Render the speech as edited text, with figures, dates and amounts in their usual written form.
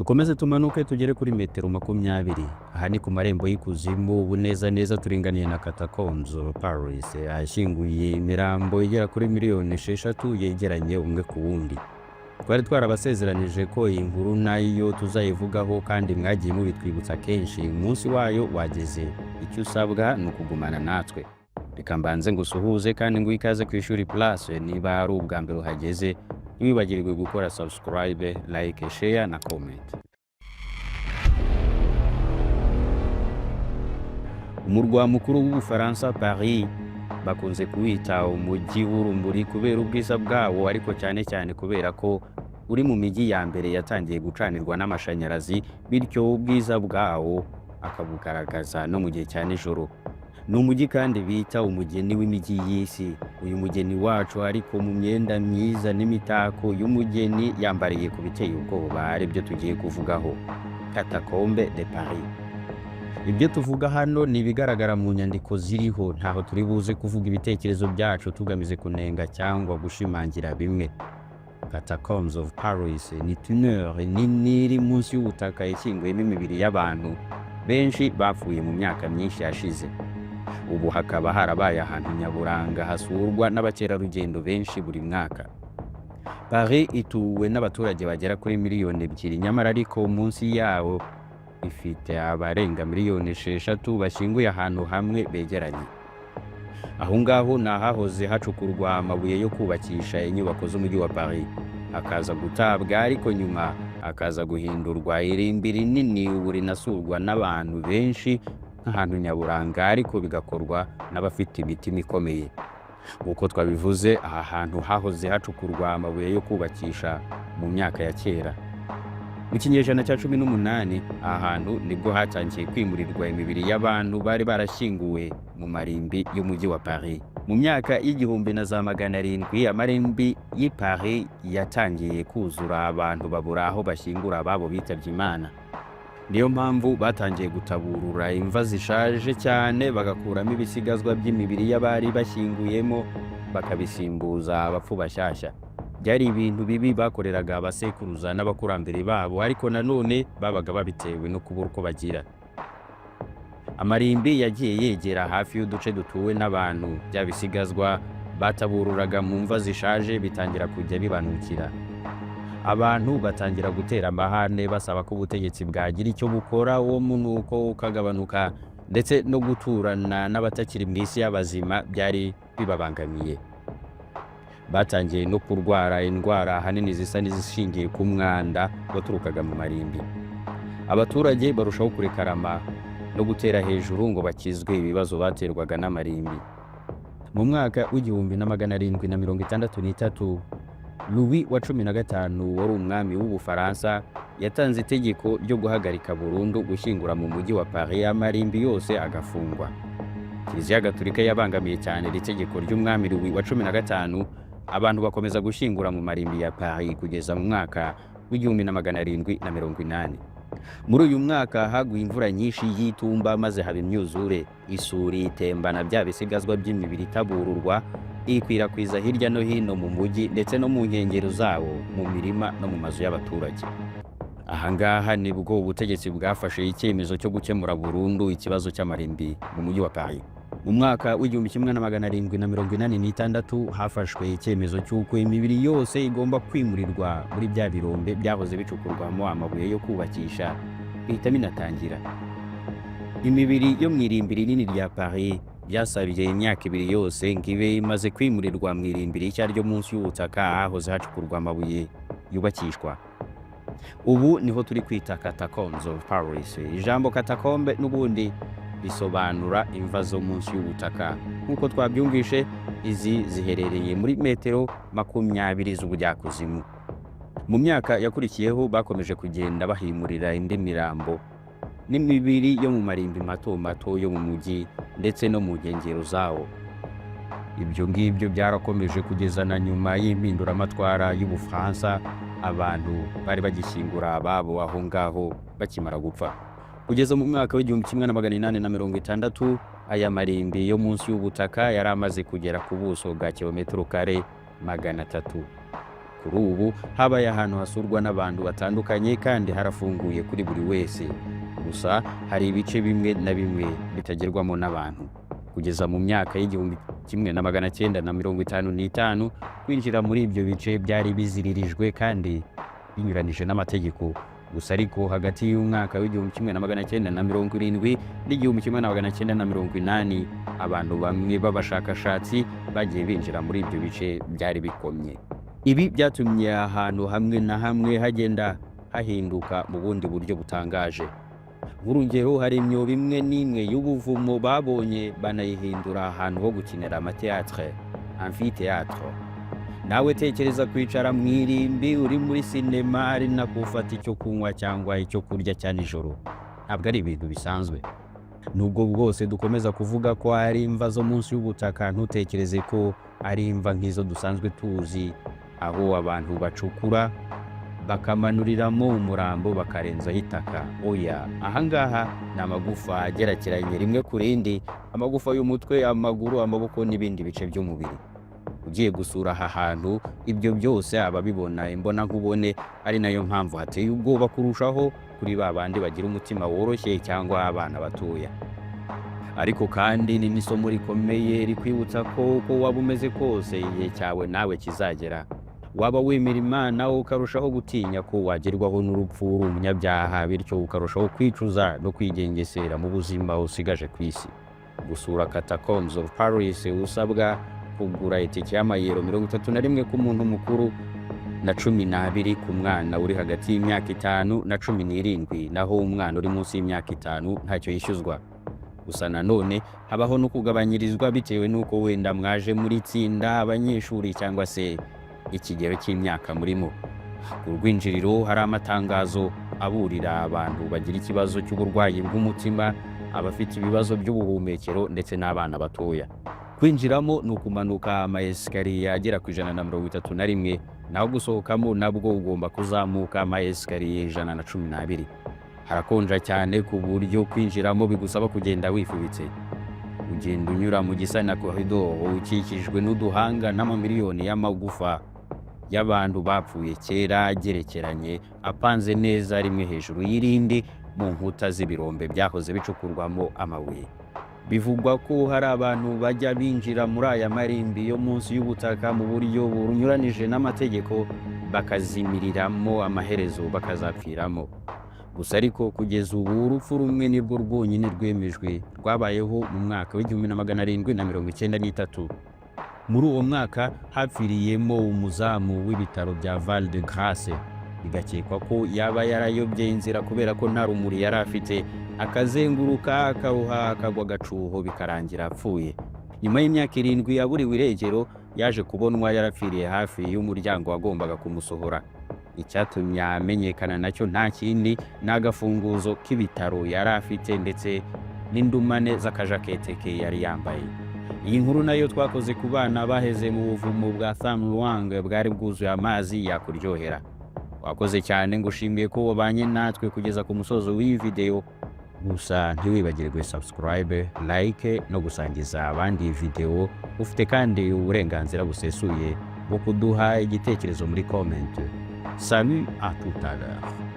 Dukomeze tumanuke tugere kuri metero 20. Aha ni ku marembo y'ikuzimu. Ubu neza neza turinganiye na Catacombs of Paris, ahashyinguye imirambo igera kuri miliyoni 6 yegeranye umwe ku wundi. Twari twarabasezeranije ko iyi nkuru nayo tuzayivugaho, kandi mwagiye mubitwibutsa kenshi. Umunsi wayo wageze. Icyo usabwa ni ukugumana natwe. Reka mbanze ngusuhuze kandi nguhe ikaze ku Ishuri Plus. Niba ari ubwa mbere uhageze, ntiwibagirwe gukora subscribe, like, share na comment. Umurwa mukuru w'Ubufaransa, Paris, bakunze kuwita umujyi w'urumuri kubera ubwiza bwawo, ariko cyane cyane kubera ko uri mu mijyi ya mbere yatangiye gucanirwa n'amashanyarazi, bityo ubwiza bwawo akabugaragaza no mu gihe cya nijoro. Ni umujyi kandi bita umugeni w'imijyi y'isi. Uyu mugeni wacu ariko, mu myenda myiza n'imitako y'umugeni, yambariye ku biteye ubwoba, aribyo tugiye kuvugaho, Catacombes de Paris. Ibyo tuvuga hano ni ibigaragara mu nyandiko ziriho. Ntaho turi buze kuvuga ibitekerezo byacu tugamije kunenga cyangwa gushimangira bimwe. Catacombs of Paris ni tunnel nini iri munsi y'ubutaka, ishyinguyemo imibiri y'abantu benshi bapfuye mu myaka myinshi yashize. Ubu hakaba harabaye ahantu nyaburanga hasurwa n'abakerarugendo benshi buri mwaka. Paris ituwe n'abaturage bagera kuri miliyoni 2, nyamara ariko munsi yawo ifite abarenga miliyoni 6 bashyinguye ahantu hamwe begeranye. Aho ngaho ni ahahoze hacukurwa amabuye yo kubakisha inyubako z'umujyi wa Paris, akaza gutabwa, ariko nyuma akaza guhindurwa irimbi rinini, ubu rinasurwa n'abantu benshi nk'ahantu nyaburanga, ariko bigakorwa n'abafite imitima ikomeye. Nk'uko twabivuze, aha hantu hahoze hacukurwa amabuye yo kubakisha mu myaka ya kera. Mu kinyejana cya 18, aha hantu nibwo hatangiye kwimurirwa imibiri y'abantu bari barashyinguwe mu marimbi y'umujyi wa Paris. Mu myaka y'1700, amarimbi y'i Paris yatangiye kuzura, abantu babura aho bashyingura ababo bitabye Imana. Niyo mpamvu batangiye gutaburura imva zishaje cyane, bagakuramo ibisigazwa by'imibiri y'abari bashyinguyemo, bakabisimbuza abapfu bashyashya. Byari ibintu bibi bakoreraga abasekuruza n'abakurambere babo, ariko nanone babaga babitewe no kubura uko bagira. Amarimbi yagiye yegera hafi y'uduce dutuwe n'abantu. Bya bisigazwa batabururaga mu mva zishaje bitangira kujya bibanukira. Abantu batangira gutera amahane, basaba ko ubutegetsi bwagira icyo bukora, uwo munuko ukagabanuka. Ndetse no guturana n'abatakiri mu isi y'abazima byari bibabangamiye. Batangiye no kurwara indwara, ahanini zisa n'izishingiye ku mwanda waturukaga mu marimbi. Abaturage barushaho kurekarama no gutera hejuru ngo bakizwe ibibazo baterwaga n'amarimbi. Mu mwaka w'1763, Louis wa 15, wari umwami w'Ubufaransa, yatanze itegeko ryo guhagarika burundu gushyingura mu mujyi wa Paris, amarimbi yose agafungwa. Kiliziya Gatolika yabangamiye cyane iri tegeko ry'umwami Louis wa 15. Abantu bakomeza gushyingura mu marimbi ya Paris kugeza mu mwaka w'1780. Muri uyu mwaka haguye imvura nyinshi y'itumba, maze haba imyuzure. Isuri itembana bya bisigazwa by'imibiri itabururwa, ikwirakwiza hirya no hino mu mujyi, ndetse no mu nkengero zawo, mu mirima no mu mazu y'abaturage. Ahangaha nibwo ubutegetsi bwafashe icyemezo cyo gukemura burundu ikibazo cy'amarimbi mu mujyi wa Paris. Mu mwaka w'1786 hafashwe icyemezo cy'uko imibiri yose igomba kwimurirwa muri bya birombe byahoze bicukurwamo amabuye yo kubakisha, bihita binatangira. Imibiri yo mu irimbi rinini rya Paris byasabye imyaka 2 yose ngo ibe imaze kwimurirwa mu irimbi rishya ryo munsi y'ubutaka, ahahoze hacukurwa amabuye yubakishwa. Ubu niho turi kwita Catacombs of Paris. Ijambo catacombe n'ubundi risobanura imva zo munsi y'ubutaka. Nk'uko twabyumvishe, izi ziherereye muri metero 20 z'ubujyakuzimu. Mu myaka yakurikiyeho bakomeje kugenda bahimurira indi mirambo n'imibiri yo mu marimbi mato mato yo mu mujyi ndetse no mu nkengero zawo. Ibyo ngibyo byarakomeje kugeza na nyuma y'impinduramatwara y'Ubufaransa, abantu bari bagishyingura ababo aho ngaho bakimara gupfa. Kugeza mu mwaka w'1860, aya marimbi yo munsi y'ubutaka yari amaze kugera ku buso bwa kilometero kare 300. Kuri ubu habaye ahantu hasurwa n'abantu batandukanye kandi harafunguye kuri buri wese. Gusa hari ibice bimwe na bimwe bitagerwamo n'abantu. Kugeza mu myaka y'1955, kwinjira muri ibyo bice byari biziririjwe kandi binyuranije n'amategeko. Gusa ariko hagati y'umwaka w'1970 n'1980, abantu bamwe b'abashakashatsi bagiye binjira muri ibyo bice byari bikomye. Ibi byatumye ahantu hamwe na hamwe hagenda hahinduka mu bundi buryo butangaje. Nk'urugero, hari imyobo imwe n'imwe y'ubuvumo babonye banayihindura ahantu ho gukinira amateatre, amphithéâtre. Nawe tekereza kwicara mu irimbi uri muri sinema, ari nako ufata icyo kunywa cyangwa icyo kurya cya nijoro. Ntabwo ari ibintu bisanzwe. Nubwo bwose dukomeza kuvuga ko ari imva zo munsi y'ubutaka, ntutekereze ko ari imva nk'izo dusanzwe tuzi, aho abantu bacukura bakamanuriramo umurambo bakarenzaho itaka. Oya, ahangaha ni amagufa agerekeranye rimwe ku rindi: amagufa y'umutwe, amaguru, amaboko n'ibindi bice by'umubiri. Ugiye gusura aha hantu, ibyo byose aba abibona imbonankubone, ari nayo mpamvu hateye ubwoba kurushaho kuri ba bandi bagira umutima woroshye cyangwa abana batoya. Ariko kandi ni n'isomo rikomeye rikwibutsa ko uko waba umeze kose, igihe cyawe nawe kizagera. Waba wemera Imana, ukarushaho gutinya ko wagerwaho n'urupfu uri umunyabyaha, bityo ukarushaho kwicuza no kwigengesera mu buzima usigaje ku isi. Gusura Catacombs of Paris usabwa kugura itike y'amayero 31 ku muntu mukuru na 12 ku mwana uri hagati y'imyaka 5 na 17, naho umwana uri munsi y'imyaka 5 ntacyo yishyuzwa. Gusa nanone habaho no kugabanyirizwa bitewe n'uko wenda mwaje muri tsinda, abanyeshuri cyangwa se ikigero cy'imyaka murimo. Ku rwinjiriro hari amatangazo aburira abantu bagira ikibazo cy'uburwayi bw'umutima, abafite ibibazo by'ubuhumekero ndetse n'abana batoya. Kwinjiramo ni ukumanuka ama escalier agera ku 131, naho gusohokamo nabwo ugomba kuzamuka ama escalier 112. Harakonja cyane ku buryo kwinjiramo bigusaba kugenda wifubitse. Ugenda unyura mu gisa na koridoro ukikijwe n'uduhanga n'amamiliyoni y'amagufa y'abantu bapfuye kera, agerekeranye, apanze neza rimwe hejuru y'irindi mu nkuta z'ibirombe byahoze bicukurwamo amabuye. Bivugwa ko hari abantu bajya binjira muri aya marimbi yo munsi y'ubutaka mu buryo bunyuranije n'amategeko, bakazimiriramo, amaherezo bakazapfiramo. Gusa ariko kugeza ubu urupfu rumwe nirwo rwonyine rwemejwe, rwabayeho mu mwaka w'1793. Muri uwo mwaka hapfiriyemo umuzamu w'ibitaro bya Val de Grace, bigakekwa ko yaba yarayobye inzira kubera ko nta rumuri yari afite, akazenguruka, akaruha, akagwa agacuho, bikarangira apfuye. Nyuma y'imyaka 7 yaburiwe irengero, yaje kubonwa yarapfiriye hafi y'umuryango wagombaga kumusohora. Icyatumye amenyekana nacyo nta kindi, ni agafunguzo k'ibitaro yari afite ndetse n'indumane z'akajakete ke yari yambaye. Iyi nkuru nayo twakoze ku bana baheze mu buvumo bwa Tham Luang bwari bwuzuye amazi yakuryohera. Wakoze cyane, ngushimiye ko wabanye natwe kugeza ku musozo w'iyi video. Gusa ntiwibagirwe subscribe, like no gusangiza abandi iyi video. Ufite kandi uburenganzira busesuye bwo kuduha igitekerezo muri comment. Salut, à tout à l'heure.